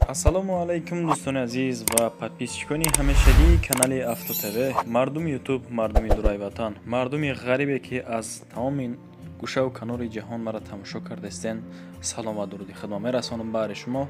Ассалому алайкум, дӯстони азиз ва подписчикони ҳамешагии канали Авто ТВ, мардуми Ютуб, мардуми дураи ватан, мардуми ғарибе, ки аз тамоми гӯшаву канори ҷаҳон маро тамошо кардаистен, салом ва дуруди хидмат мерасонам баҳри шумо.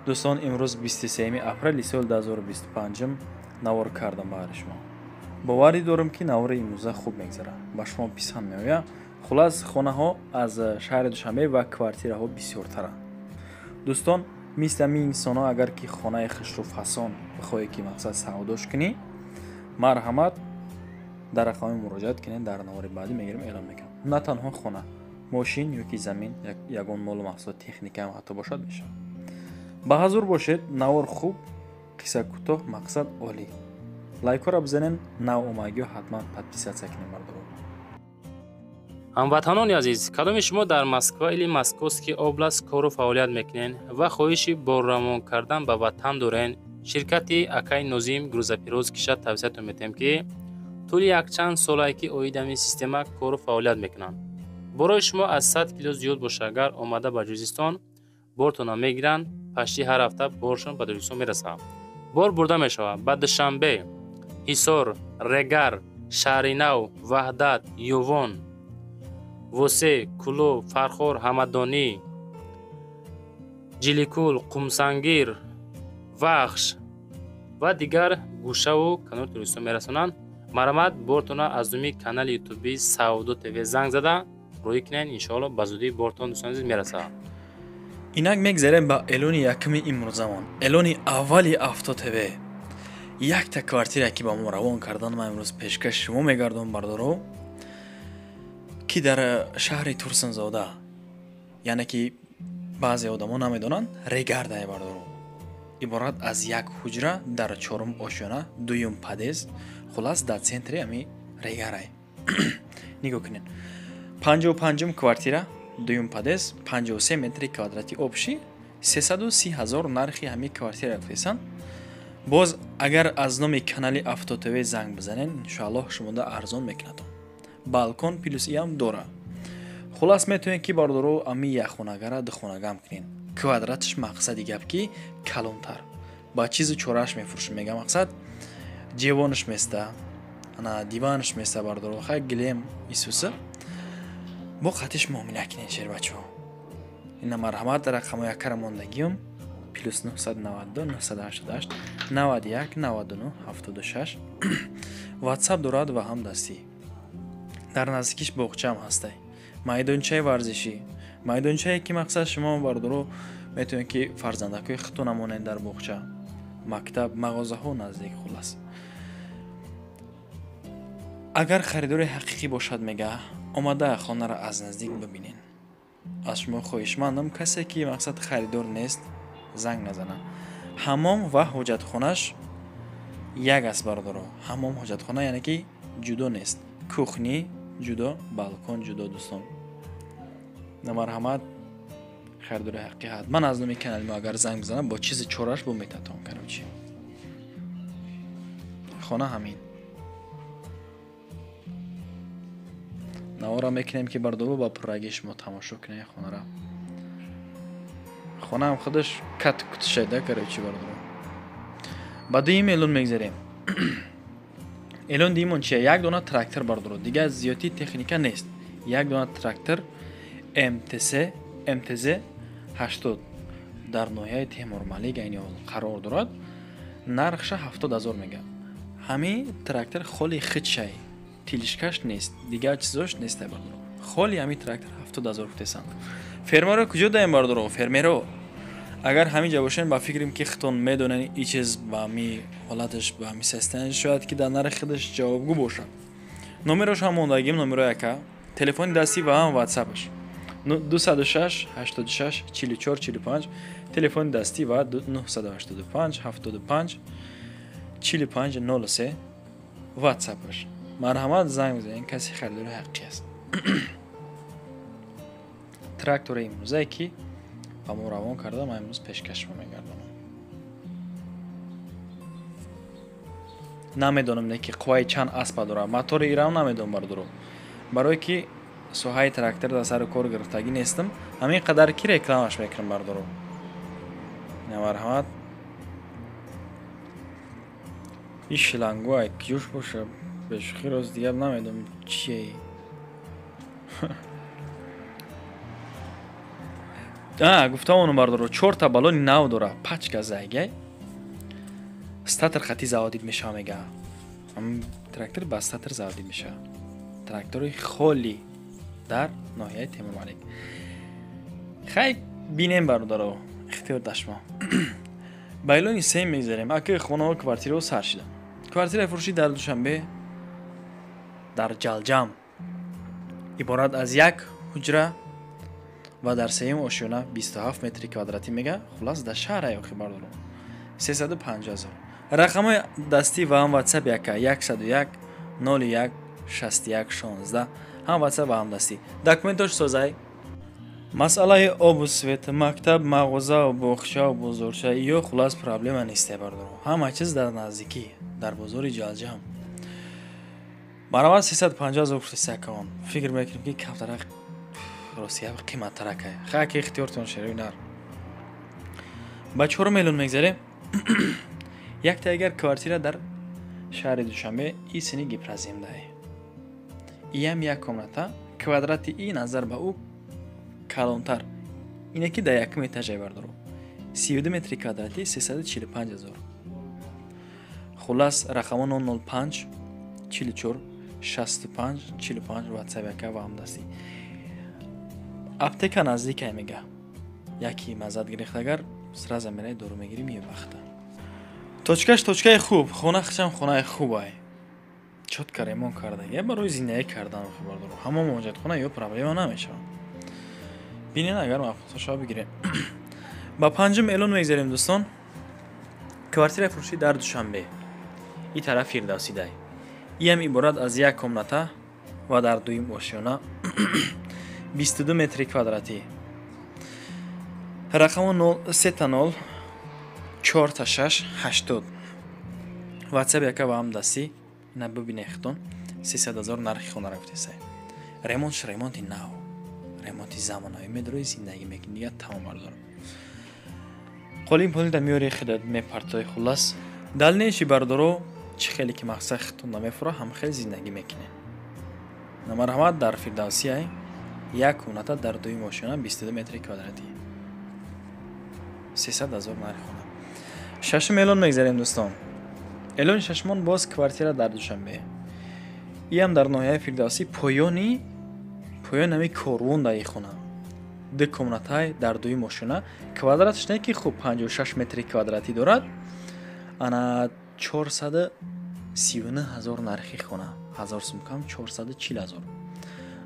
Дӯстон, имрӯз 23 апрели соли 2025 навор кардам баҳри шумо. Боварӣ дорам, ки навори имрӯза хуб мегзарад, ба шумо писанд меояд. Хулас, хонаҳо аз шаҳри Душанбе ва квартираҳо бисёртаранд. Дӯстон, мисли ҳамин инсонҳо, агар ки хонаи хушрӯ фасон бихоҳед, ки мақсад савдош кунӣ, марҳамат, дар рақами муроҷиат кунед, дар навори баъдӣ мегирем, эълон мекунам. На танҳо хона, мошин ё ки замин, ягон молу маҳсулот, техника ҳам ҳатто бошад, мешавад. Ба ҳазур бошед, навор хуб, қисса кӯтоҳ, мақсад олӣ. Лайкҳоро бизанед, нав омадагиҳо ҳатман подписаться кунед, бардоро. Ҳамватанони азиз, кадоми шумо дар Москва или Московский область кору фаъолият мекунед ва хоҳиши борравон кардан ба ватан дорен, ширкати акай Нозим грузоперевозкиша тавсиятон метиҳем, ки тӯли якчанд солае ки оид ҳамин система кору фаъолият мекунанд. Борои шумо аз 100 кило зиёд боша, агар омада ба Ҷузистон бортона мегиранд, пашти ҳар ҳафта боршон ба Тоҷикистон мерасад. Бор бурда мешавад ба Душанбе, Ҳисор, Регар, Шаҳринав, Ваҳдат, Ювон, Восе, Кӯлоб, Фархор, Ҳамадонӣ, Ҷиликул, Қумсангир, Вахш ва дигар гӯшаву канори Тоҷикистон мерасонанд. Марҳамат, бортона аз думи канали ютуби Савдо ТВ занг зада рӯй кунед, иншоалло ба зудӣ бортон, дӯстони азиз, мерасад. Инак мегзарем ба эълони якуми имрӯзамон, эълони аввали Авто ТВ. Якта квартира, ки ба мо равон кардан, ман имрӯз пешкаши шумо мегардонам, бардоро, ки дар шаҳри Турсунзода, яъне ки баъзе одамо намедонанд, Регардае, бардоро. Иборат аз як ҳуҷра дар чорум ошёна, дуюм подъезд, хулас, дар центри ами Регарай. Нигоҳ кунед, 55-ум квартира, дуюм подъезд, 53 метри квадрати общий, 330 000 нархи ҳамин квартира гуфтесанд. Боз агар аз номи канали Авто ТВ занг бизанед, иншоаллоҳ шумода арзон мекунадон. Балкон плюс иам дора. Хулас, метавонед, ки, бардоро, ами якхонагара духонагаам кунед. Квадраташ, мақсади гап, ки калонтар, ба чизу чорааш мефурӯшем, мега, мақсад, ҷевонаш места, ана диванаш места, бардоро, хай, гилем исуса бо қатиш муомила кунед, шербачаҳо. Ина, марҳамат, рақамо якара мондагиюм: +992 988 91 99 76. Ватсап дорад ва ҳам дастӣ. Дар наздикиш боғчаам ҳастай, майдончаи варзишӣ, майдончае, ки мақсад шумо, бардоро, метавонед, ки фарзандакҳои худтон монед дар боғча, мактаб, мағозаҳо наздик. Хулас, агар харидори ҳақиқӣ бошад, мега, омада хонаро аз наздик бибинед. Аз шумо хоҳишмандам, касе ки мақсад харидор нест, занг назанад. Ҳаммом ва ҳоҷатхонаш як аст, бардоро, ҳаммом, ҳоҷатхона, яъне ки ҷудо нест, кухни ҷудо, балкон ҷудо. Дӯстон, марҳамат, харидори ҳақиқӣ ҳатман аз номи канали мо агар занг бизанад, бо чизи чораш бо метатон. Короче, хона ҳамин. Навора мекунем, ки, бардоро, ба пуррагии шумо тамошо кунед хонара. Хонаам худаш кат кутшеда. Короче, бардоро, ба дуюм эълон мегзарем. Эълон дуюмон чия? Як дона трактор, бардоро, дигар зиёдти техника нест. Як дона трактор МТС МТЗ 80 дар ноҳияи Темурмалик айни ҳол қарор дорад. Нархша 70 000 мега. Ҳамин трактор холи хичшай, тележкаш нест, дигар чизош нест, бардоро, холи ҳамин трактор 70 000 гуфтесанд. Фермаро куҷо даем, бардоро? Фермеро агар ҳамин ҷа бошен, ба фикрам, ки худтон медонед, и чиз ба ҳами ҳолаташ, ба ҳами состояние шояд, ки дар нархи худаш ҷавобгӯ бошад. Номерош ҳам мондагим, номеро яка, телефони дастӣ ва ҳам ватсапаш: 206 86 44 45 телефони дастӣ ва 985 75 45 03 ватсапаш. Марҳамат, занг бизанед, касе харидори ҳақиқӣ аст. Трактори имрӯзае, ки ба мо равон карда, ман имрӯз пешкаш шумо мегардонам. Намедонам, не ки қувваи чанд аспа дорад мотори ирам, намедонам, бардоро, барое ки соҳаи трактор дар сари кор гирифтагӣ нестам. Ҳамин қадар ки рекламаш мекунам, бардоро. Ина марҳамат. Ин шлангу ай киҷош боша, бешухӣ рост дигар намедонам чие. Гуфтамонум бардоро, чорта баллони нав дора, пачка зайгай. Статор хати заводид мешава мега. Трактор ба статор заводид мешава. Трактори холи дар ноҳияи Темурмалик. Хай бинем бародаро, ихтиёр дар шумо. Ба эълони сеюм мегзарем. Аки хонаҳо квартираҳо сар шида. Квартираи фурӯшӣ дар Душанбе дар Ҷалҷам иборат аз як ҳуҷра ва дар сеюм ошёна 27 метри квадратӣ мега. Хулас дар шаҳр охи бардором. 350 ҳазор. Рақамҳои дастӣ ва ҳам WhatsApp яка 101 01 61 16, ҳам WhatsApp ва ҳам дастӣ. Документош созай. Масъалаи обу свет, мактаб, мағоза, боғча, бозорча ё хулас проблема нест бардором. Ҳама чиз дар наздикӣ, дар бозори Ҷалҷам. Баробар 350 ҳазор гуфтесакаон. Фикр мекунем ки камтарак ростия қиматтарак ай. Хай ки ихтиёртон шерои нар. Ба чорум эълон мегзарем. Якта агар квартира дар шаҳри Душанбе и сини гипраземдай. Иам як комната, квадрати и назар ба ӯ калонтар. Ине ки дар якум этажай бардоро. 32 метри квадратӣ 345 ҳазор. Хулас рақамо 005 44 65 45 WhatsApp яка ва ҳамдастӣ. Аптека наздикай мега. Яки маззат гирифт агар сразу мерай дору мегирӣ мевахта. Точкаш точкаи хуб, хона хичам хонаи хубай. Чётко ремонт кардаги, барои зиндагӣ кардан бардоро. Ҳама муҳоҷатхона ё проблема намешавад. Бинен агар махсус шава бигирем. Ба панҷум эълон мегзарем дӯстон. Квартираи фурӯшӣ дар Душанбе. И тараф Фирдавсидай. Иам иборат аз як комната ва дар дуюм ошёна 22 метри квадратӣ. Рақамо 0 4 6 80. WhatsApp яка ва ҳам дастӣ. Ина бибинед хитон. 300 ҳазор нархи хона гуфтесай. Ремонтш ремонти нав. Ремонти замонавӣ медрои зиндагӣ мекунӣ дигар тамом бардорам. Қолин полида меёри хидат мепартои хулас. Далнеши бардоро чӣ хеле ки мақсад хитон намефура ҳам хеле зиндагӣ мекунед. Намарҳамат дар Фирдавсиай як комната дар дуюм ошёна 22 метри квадратӣ. 300 ҳазор нархи хона. Шашум эълон мегзарем дӯстон. Эълони шашумон боз квартира дар Душанбе. Иам дар ноҳияи Фирдавсӣ поёни ҳами корвон дар ин хона. Ду комнатай дар дуюм ошёна. Квадраташ не ки хуб 56 метри квадратӣ дорад. Ана 439 ҳазор нархи хона. 1000 сум кам 440 ҳазор.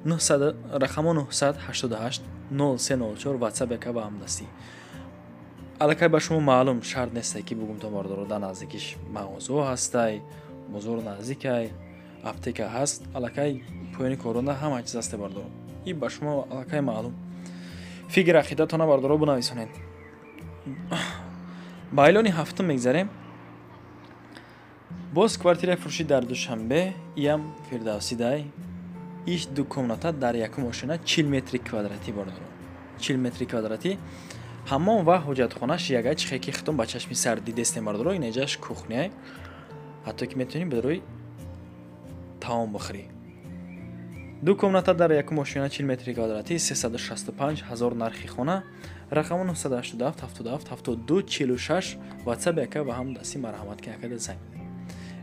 900 рақамо 988 0304 WhatsApp яка ва ҳамдастӣ. Аллакай ба шумо маълум шарт несте ки бугум то бардоро дар наздикиш мағозаҳо ҳастай, бозор наздикай, аптека ҳаст, аллакай поёни коронда ҳама чиз ҳасте бардоро. И ба шумо аллакай маълум. Фикр ақидатона бардоро бинависонед. Ба эълони ҳафтум мегзарем. Боз квартираи фурӯшӣ дар Душанбе, иам Фирдавсидай. Иш ду комната дар якум ошёна 40 метри квадратӣ бардоро. 40 метри квадратӣ. Ҳамон ва ҳоҷатхонаш ягай чихе ки хитон ба чашми сар дидестем бардоро, ин эҷаш кухняй. Ҳатто ки метавонӣ барои таом бихӯрӣ. Ду комната дар якум ошёна 40 метри квадратӣ 365 ҳазор нархи хона. Рақамо 987 77 72 46 WhatsApp яка ва ҳам дасти марҳамат ки якада занг.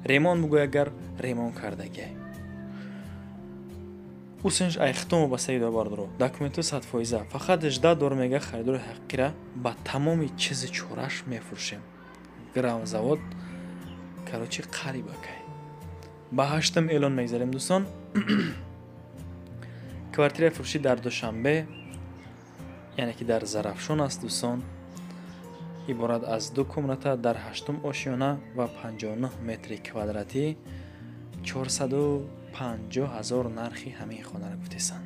Ремонт бугӯй агар ремонт кардагиай. Усенш ай хитон вобастагӣ дора бардоро. Документҳо 100%. Фақат 18 дор мега харидори ҳақиқира ба тамоми чизи чораш мефурӯшем. Грамзавод короче қариб акай. Ба ҳаштум эълон мегзарем дӯстон. Квартираи фурӯшӣ дар Душанбе, яъне ки дар Зарафшон аст дӯстон. Иборат аз ду комната дар ҳаштум ошёна ва 59 метри квадратӣ 450 ҳазор нархи ҳамин хонаро гуфтесанд.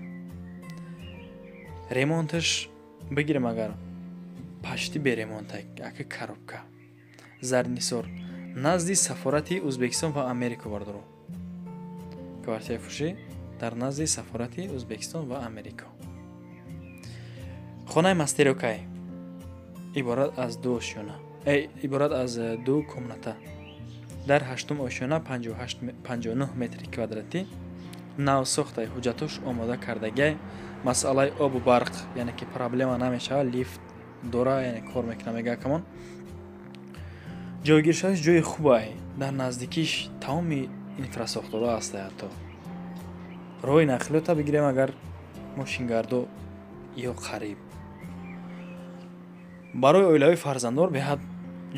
Ремонташ бигирем агар пашти беремонта, ака коробка. Зарнисор назди сафорати Ӯзбекистон ва Америко бардоро. Квартираи фурӯшӣ дар назди сафорати Ӯзбекистон ва Америко. Хонаи мастерокай. Иборат аз ду ошёна, иборат аз ду комната. Дар ҳаштум ошёна 59 метри квадратӣ навсохтаи, ҳуҷҷатош омода кардагиай. Масъалаи обу барқ, яъне ки проблема намешавад, лифт дора, яъне кор мекунад, мега акамон. Ҷойгиршавиш ҷои хубай, дар наздикиш тамоми инфрасохторҳо ҳастай, ҳатто роҳи нақлиёта бигирем агар мошингардо ё қариб. Барои оилаҳои фарзанддор беҳад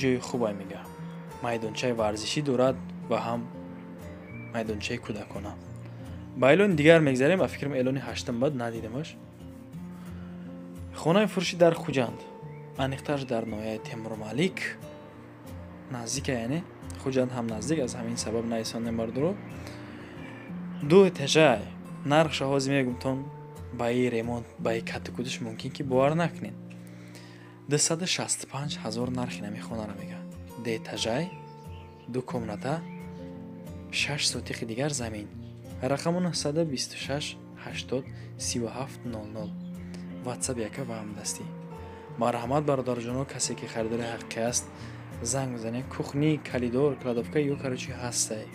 ҷои хубай, мега. Майдончаи варзишӣ дорад ва ҳам майдончаи кӯдакона. Ба эълони дигар мегзарем, ба фикрам эълони ҳаштум бад надидемаш. Хонаи фурӯшӣ дар Хуҷанд, аниқтараш дар ноҳияи Темурмалик, наздика, яъне Хуҷанд ҳам наздик, аз ҳамин сабаб наисондем бардоро. Ду этажай, нархша ҳозир мегумтон, ба и ремонт, ба и катукудиш мумкин ки бовар накунед. 265 ҳазор нархи нами хонаро мега. Ду этажай, ду комната, 6 сотиқи дигар замин. Рақаму 926 80 37 00. WhatsApp яка ва ҳамдастӣ. Марҳамат, бародарҷоно, касе ки харидори ҳақиқӣ аст, занг бизанед. Кухни, коридор, кладовка ё короче ҳастай.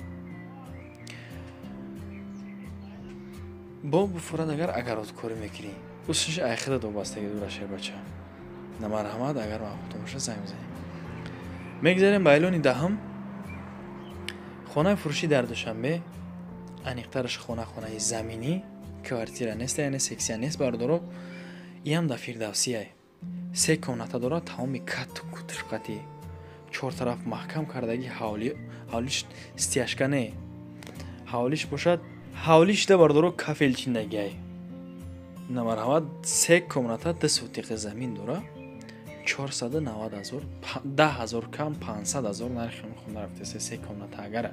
Бо буфурад агар агародкорӣ мекунӣ. Усиш айхида добастаги дура шербача. На марҳамат, агар маъқултон бошад занг бизанед. Мегзарем ба эълони даҳум. Хонаи фурӯшӣ дар Душанбе, аниқтараш хона хонаи заминӣ, квартира нест, яъне сексия нест бардоро. Иам дар Фирдавсияй. Се комната дорад, тамоми кату кутушқати. Чор тараф маҳкам кардаги, ҳавли, ҳавлиш стяжка не. Ҳавлиш бошад, ҳавлиш да бардоро кафел чиндагиай. На марҳамат, се комната, ду сотиқи замин дора. 490 ҳазор, 10 ҳазор кам, 500 ҳазор нархи хона рафтест се комната агара.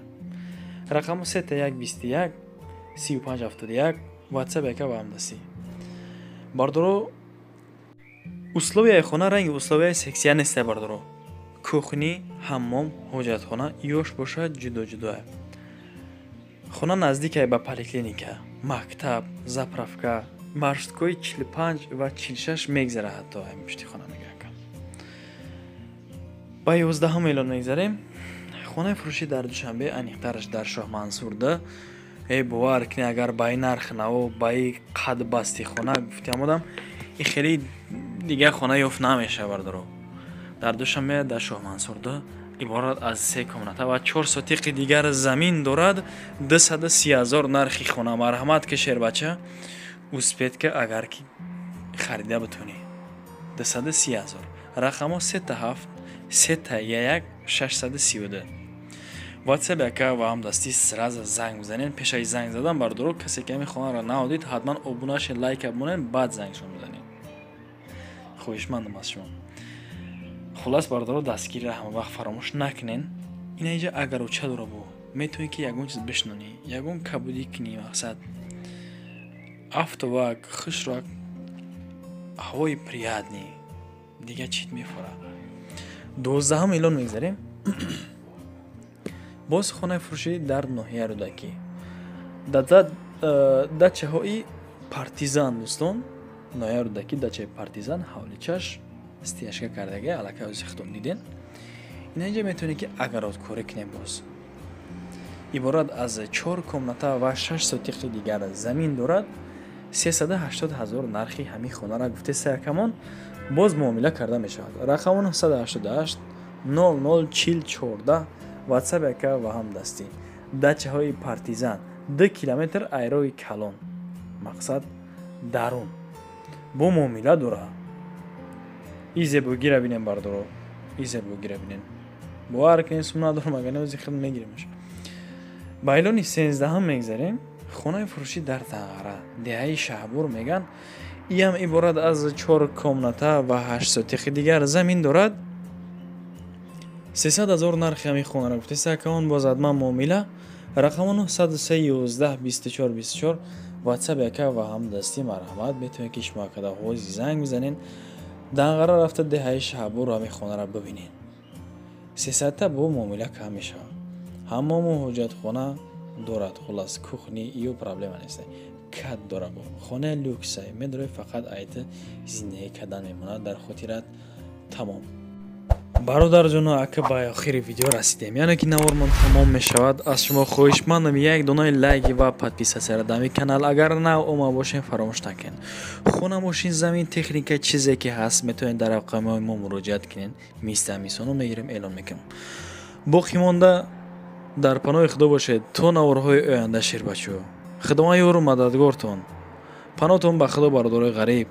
Рақаму 3 1 21 35 71, WhatsApp яка ва ҳамдастӣ. Бардоро, условияи хона ранги условияи сексия нест бардоро. Кухни, ҳаммом, ҳоҷатхона ёш бошад ҷудо ҷудоа. Хона наздикай ба поликлиника, мактаб, заправка, маршруткои 45 ва 46 мегзара ҳатто ҳамин пушти хона мега. Ба 11 эълон мегзарем. Хонаи фурӯшӣ дар Душанбе, аниқтараш дар Шоҳмансурда. Эй, бовар кунед, агар ба ин нарх наво, ба и қадбасти хона гуфтиам одам, и хеле дигар хона ёфт намешавад бардоро. Дар Душанбе, дар Шоҳмансурда, иборат аз се комната ва 4 сотиқи дигар замин дорад. 230 ҳазор нархи хона. Марҳамат ки шербача, успеть ка агар ки харида битонӣ. 230 ҳазор. Рақамо 3 7 3 1 632. WhatsApp яка ва ҳамдастӣ сразу занг бизанед. Пешаи занг задан бардоро, касе ки ҳамин хонаро наодид, ҳатман обуна шед, лайк бимонед, баъд зангшон бизанед. Хоҳишмандам аз шумо. Хулас бардоро, дастгириро ҳама вақт фаромӯш накунед. Ина инҷа агароча дора бо. Метавонӣ ки ягон чиз бишнонӣ, ягон кабудӣ кунӣ, мақсад. Автовак, хушрак, ҳавои приятный. Дигар чит мефорад. 12 эълон мегзарем. Боз хонаи фурӯшӣ дар ноҳияи Рӯдакӣ. Дар дачаҳои Партизан, дӯстон, ноҳияи Рӯдакӣ, дачаи Партизан, ҳавличаш стяжка кардаги, аллакай ози худтон диден. Ина инҷа метавонед ки агародкорӣ кунед боз. Иборат аз 4 комната ва 6 сотиқи дигар замин дорад. 380 ҳазор нархи ҳамин хонаро гуфтест якамон, боз муомила карда мешавад. Рақаму 988 00 40 14, WhatsApp яка ва ҳамдастӣ. Дачаҳои Партизан, 2 километр айрои калон. Мақсад дарун. Бо муомила дора. И зебогиро бинем бардоро. И зебогиро бинем. Бовар кунед, сум надорам, агар не ози худ мегиремаш. Ба эълони 13 мегзарем. Хонаи фурӯшӣ дар Данғара, деҳаи Шаҳбур меган. Иам иборат аз 4 комната ва 8 сотиқи дигар замин дорад. 300 ҳазор нархи ҳамин хонаро гуфтест акаон, боз ҳатман муомила. Рақаму 903 11 24 24, WhatsApp яка ва ҳамдастӣ. Марҳамат, метавонед ки шумо акада ҳози занг бизанед. Данғара рафта деҳаи Шаҳбур ҳамин хонаро бибинед. 300 бо муомила кам мешавад. Ҳаммому ҳоҷатхона дорад, хулас кухни ё проблема нест. Кат дора бо. Хонаи люксай, медоред фақат айта зиндагӣ кардан мемонад дар хотират. Тамом, бародарҷоно, ака, ба охири видео расидем, яъне ки навормон тамом мешавад. Аз шумо хоҳишмандам, як донаи лайк ва подписаться дами канал, агар нав ома бошем, фаромӯш накунед. Хона, мошин, замин, техника, чизе ки ҳаст, метавонед дар рақамҳои мо муроҷиат кунед. Миста мисоно мегирем, эълон мекунем. Боқӣ монда дар паноҳи Худо бошед то наворҳои оянда. Шербачо, Худованд ёру мададгортон, паноҳтон ба Худо, бародарои ғариб.